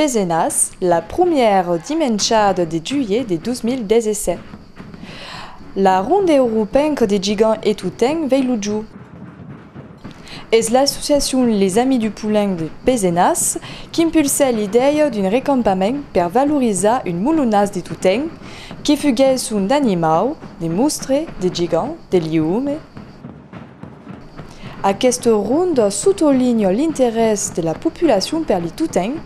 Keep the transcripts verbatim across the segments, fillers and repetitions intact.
Pesenàs, la prumièra dimenchada de julhet de dos mil dètz-e-sèt. La Ronda Europenca de Gigant e Totèm vei lo jorn. Es l'associacion Les Amis du Poulain de Pesenàs qu'impulsèt l'idèia d'un recampament per valorizar un molonàs de Totèm que fuguèsson d'animaus, de mostres, de gigants, de liumes. Aquesta ronda sotolinha l'interès de la populacion per li Totèm,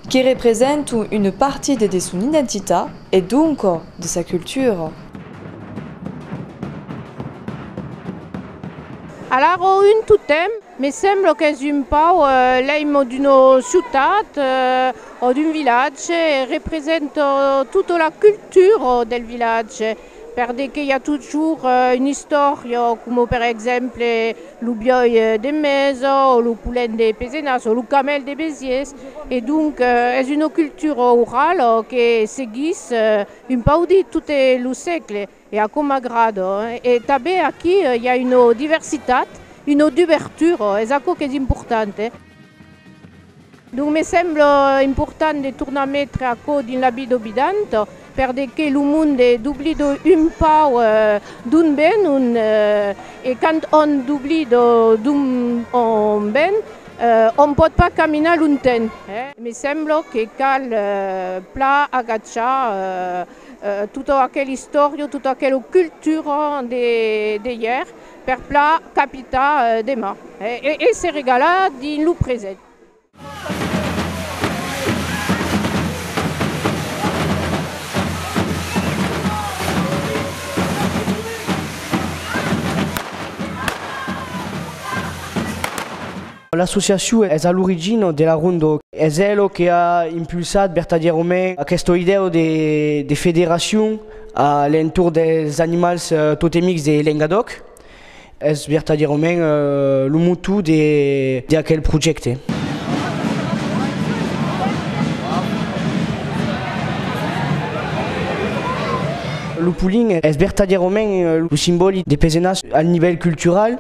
que representan una partida de son identitat e donc de sa cultura. Alara, un totèm, me sembla qu'es un pauc, eh, l'èima d'una ciutat, eh, o d'un vilatge, e representa tota la cultura del vilatge, per de que i a totjorn, eh, una istòria, coma per exemple lo buòi, eh, de Mesa, o lo polen de Pesenàs, o lo camèl de Besièrs, e donc, eh, es una cultura orala que seguís, eh, un pauc dins tot lo sègle. E aquò m'agrada, eh. E tanben aquí, eh, i a una diversitat, una dubertura, es aquò qu'es important, eh. Donc me sembla important de tornar metre aquò dins la vida vidanta, per de que lo monde doblida un pauc, eh, d'ont venon, eh, e quand òm doblida d'ont òm ven, eh, òm pòt pas caminar longtemps, eh. Me sembla que cal, eh, plan agachar, eh, eh, tota aquela istòria, tota aquela cultura de, de ièr, per plan capitar, eh, deman, eh, e, e se regalar dins lo present. L'associacion es a l'origina de la ronda. Es ela que a impulsat vertadièrament aquesta idèa de, de federacion a l'entorn dels animals, eh, totemics de Lengadòc. Es vertadièrament, eh, lo motor de, d'aquel projècte. Lo polin es vertadièrament, eh, lo simbòli de Pesenàs al nivèl cultural.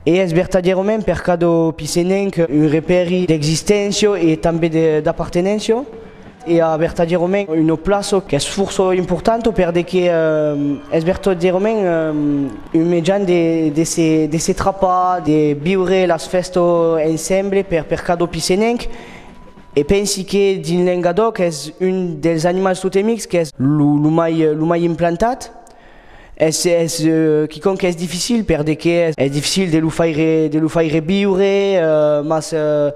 E es vertadièrament per cada pisenenc un repèri d'existéncia e tanben de, d'apartenéncia. E a vertadièrament una plaça qu'es fòrça importanta per de que, eh, es vertadièrament, eh, un mejan de, de se, de se trapar, de viure las fèstas ensemble per, per cada pisenenc. E pensi que dins Lengadòc es un dels animals totemics qu'es lo, lo mai, lo mai implantat. Es, es, eh, quicòm qu'es dificil, per de que es, es dificil de lo faire, de lo faire viure, eh, mas, eh,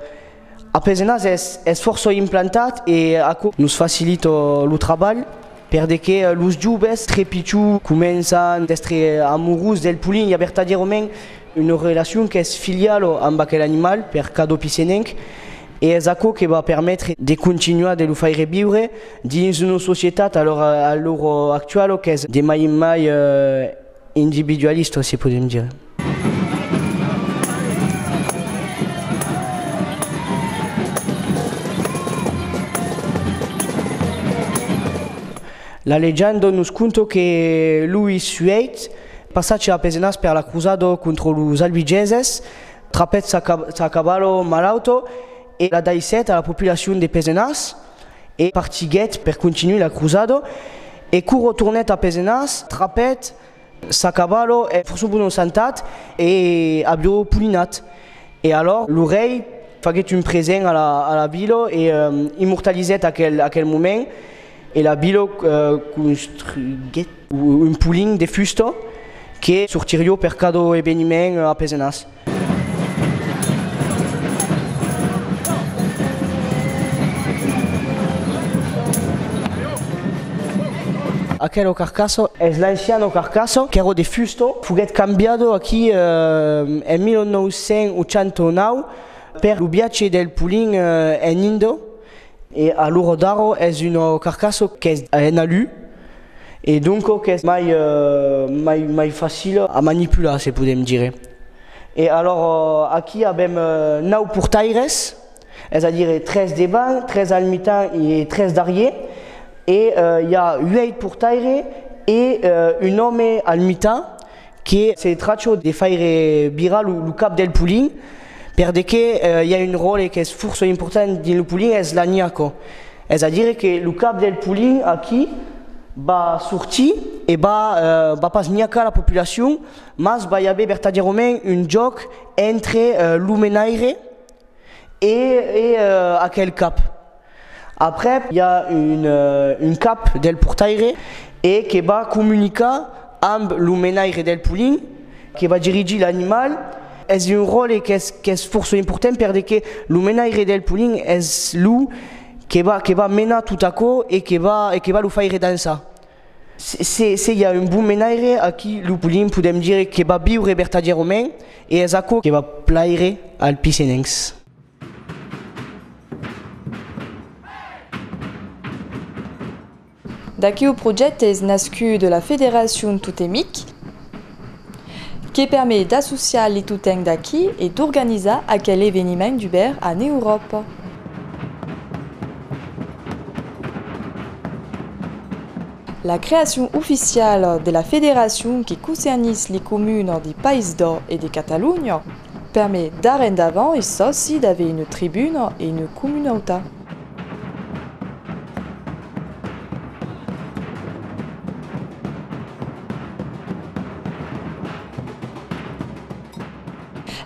a Pesenàs es, es fòrça implantat e aquò nos facilita lo trabalh, per de que, eh, los joves, tre pichons, començan d'èstre amorós del polin. I a vertadièrament una relacion qu'es filiala amb aquel animal per cada pisenenc, e es aquò que va permetre de continuar de lo faire viure dins una societat a l'ora, a l'ora actuala qu'es de mai en mai, eh, individualista, se podèm dire. La legenda nos conta que Loís uèit, passatge a Pesenàs per la crosada contra los albigeses, trapèt sa ca-, sa cavala malauta e la daissèt a la populacion de Pesenàs e partiguèt per continuar la crosada e quora tornèt a Pesenàs, trapèt sa cavala e fòrça bona santat e aviá polinat. E alòr lo rei faguèt un present a la, a la vila e, eh, immortalizèt aquel, aquel moment, e la vila, eh, construguèt un polin de fusta que sortiriá per cada eveniment a Pesenàs. Aquela carcassa es l'anciana carcassa, qu'èra de fusta, foguèt cambiada aquí, eh, en mila nòu cents ochanta nòu per lo viatge del polin, eh, en Índia. E a l'ora d'ara es una carcassa qu'es en alu e donc qu'es mai, eh, mai, mai facila a manipular, se podèm dire. E alòr, eh, aquí avèm, eh, nòu portaires, es a dire tres davant, tres al mitan e tres darrièr. E, eh, i a uèit portaires e, eh, un òme al mitan que se tracha de faire virar lo, lo cap del polin, per de que, eh, i a un ròtle qu'es fòrça important dins lo polin, es la nhaca. Es a dire que lo cap del polin aquí va sortir e va, eh, va pas miacar la populacion, mas va i aver vertadièrament un jòc entre, eh, lo menaire e, e, eh, aquel cap. Aprèp, i a un, eh, un cap del portaire e que va comunicar amb lo menaire del polin, que va dirigir l'animal. Es un ròtle qu'es, qu'es fòrça important per de que lo menaire del polin es lo que va, que va menar tot aquò e que va, e que va lo faire dançar. Se, se, se i a un bon menaire, aquí lo polin podèm dire que va viure vertadièrament e es aquò que va plaire als pisenencs. D'aqueu projècte es nascut la Federacion Totemic, que permet d'associar li totencs d'aquí e d'organizar aquel eveniment dubèrt en Euròpa. La creacion oficiala de la federacion que concernís li comunas de País d'Òc e de Catalonha permet d'ara endavant ai sòci d'aver una tribuna e una comunautat.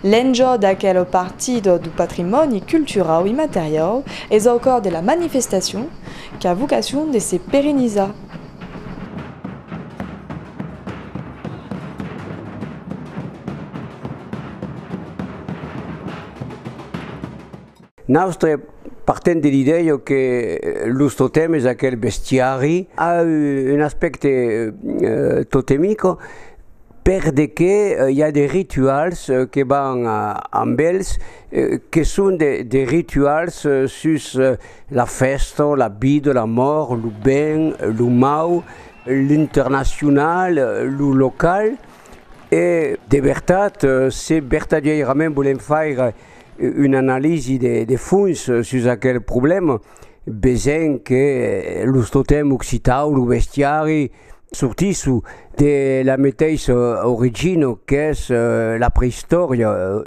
L'enjòc d'aquela partida dau patrimòni culturau immateriau es au còr de la manifestacion qu'a vocacion de se perennizar. Nautres partem de l'idèia que, eh, los totèms, aquel bestiari, a un aspècte, eh, totemic, per de que, eh, i a de rituals, eh, que van, eh, amb els, eh, que son de, de rituals, eh, sus, eh, la fèsta, la vida, la mòrt, lo ben, lo mau, l'internacional, lo local. E de vertat, eh, se vertadièrament volèm faire una analisi de, de fons sus aquel problèma, vesèm que, eh, los totèms occitans, lo bestiari, sortisson de la meteissa origina qu'es, eh, la preïstòria.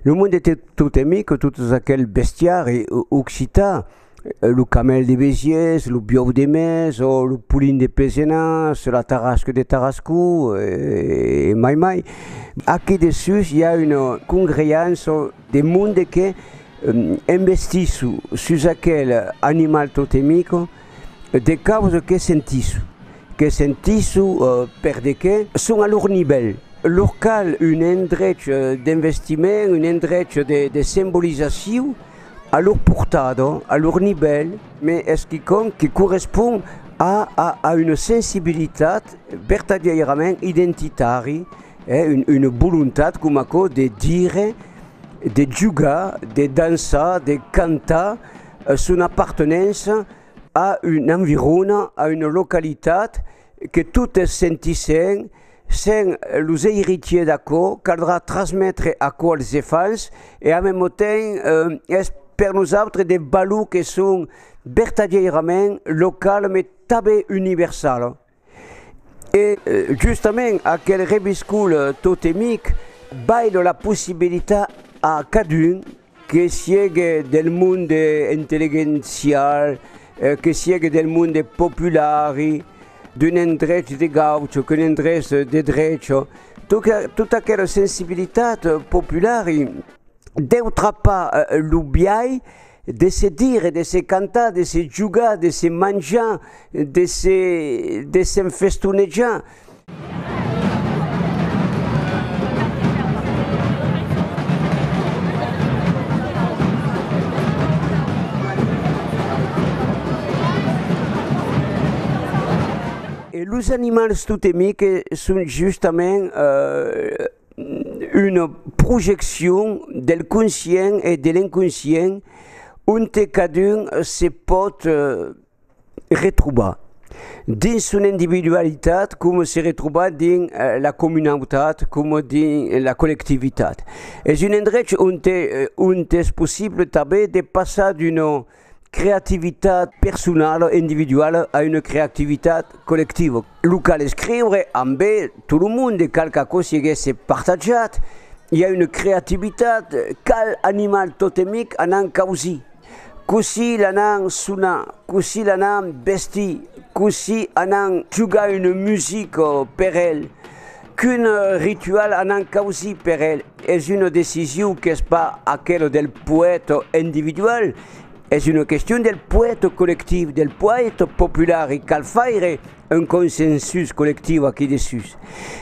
Lo monde te-, totemic, totes aquel bestiari o-, occitan, eh, lo camèl de Besièrs, lo biòu de Mès, o lo polin de Pesenàs, la tarasca de Tarascon, e, e mai mai. Aquí dessús i a una congregança de monde que, em, investisson sus aquel animal totemic de causas que sentisson, que sentisson, eh, per de que son a lor nivèl. Lor cal un endrech, eh, d'investiment, un endrech de, de simbolizacion a lor portada, a lor nivèl, mès es quicòm que correspond a, a, a una sensibilitat vertadièrament identitari, eh, un, una volontat coma aquò de dire, de jugar, de dançar, de cantar, eh, son apartenença a un environ, a una localitat que totes sentissèm. Sèm los eiritièrs d'aquò, caldrà transmetre aquò als enfants e, en mème temps, eh, es per nosautres de valors que son vertadièrament localas, mès tanben universalas. E, eh, justament, aquel reviscol, eh, totemic baila la possibilitat a cadun, que siegue del monde intelligentzial, eh, que siegue del monde populari, d'un endrech de gaucha, qu'un endrech de drecha, tota, tota aquela sensibilitat populari deu trapar, eh, lo biais de se dire, de se cantar, de se jugar, de se manjar, de se, de s'enfestonejar. E los animals totemics son justament, eh, una projeccion del conscient e de l'inconscient, onte cadun se pòt, eh, retrobar dins son individualitat, coma se retrobar dins, eh, la comunautat, coma dins la collectivitat. Es un endrech onte, eh, onte es possible tanben de passar d'una creativitat personala, individuala, a una creativitat collectiva. Lo cal escriure ambe tot lo monde, cal qu'aquò siguèsse partatjat, I a una creativitat, cal animal totemic anant causir. Cossí l'anam sonar, cossí l'anam vestir, cossí anam jogar una musica per el, quin ritual anam causir per el. Es una decision qu'es pas aquela del poèta individual, es una question del poèta collectiu, del poèta popular, e cal faire un consensus collectiu aquí dessús.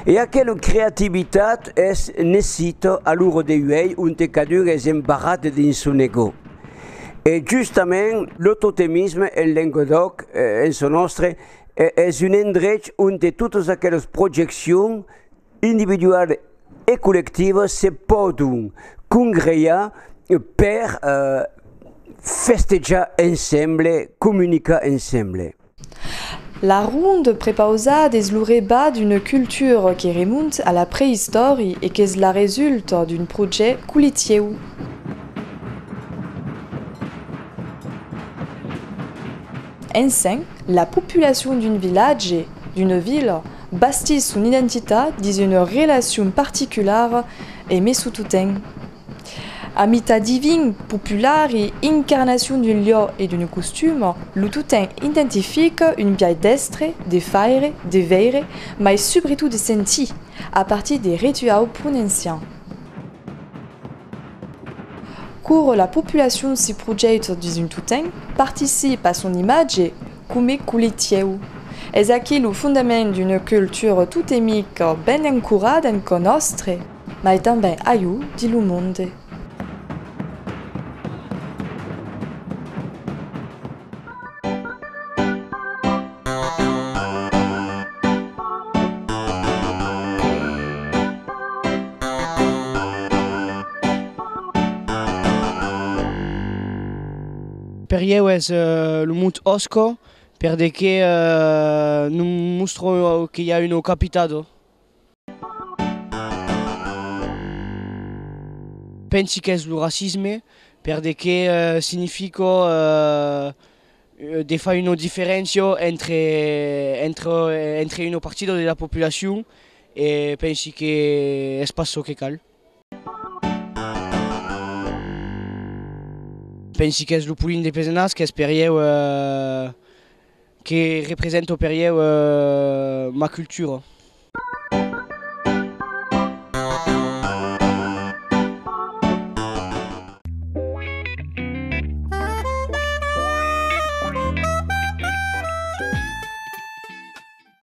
E aquela creativitat es necita a l'ora de uèi, onte cadun es embarrat dins son ego. E justament, lo totemisme en Lengadòc, eh, en çò nòstre, eh, es un endrech onte totas aquelas projeccions individualas e collectivas se pòdon congregar per, eh, festejar ensemble, comunicar ensemble. La ronda prepausada es lo rebat d'una cultura que remonta a la preïstòria e qu'es la resulta d'un projècte collectiu. Ensems, la populacion d'un vilatge, d'una vila, bastís son identitat dins una relacion particulara emé son totèm. A mitat divin, popular e incarnacion d'un luòc e d'una costuma, lo totèm identifica un biais d'èstre, de faire, de veire, mai subretot de sentir, a partir de rituaus prononciats. Quora la populacion se projècta dins un totèm, participa a son imatge coma collectiu. Es aquí lo fondament d'una cultura totemica ben ancorada en cò nòstre, mai tanben ailhor dins lo monde. Per ieu es, eh, lo mot òsca, per de que, eh, nos mòstra que i a una capitada. Pensi qu'es lo racisme, per de que, eh, significa, eh, eh, de far una diferéncia entre, entre, entre una partida de la populacion, e pensi que es pas çò que cal. Pensi qu'es lo polin de Pesenàs, qu'es per ieu, eh, que representa per ieu, eh, ma cultura.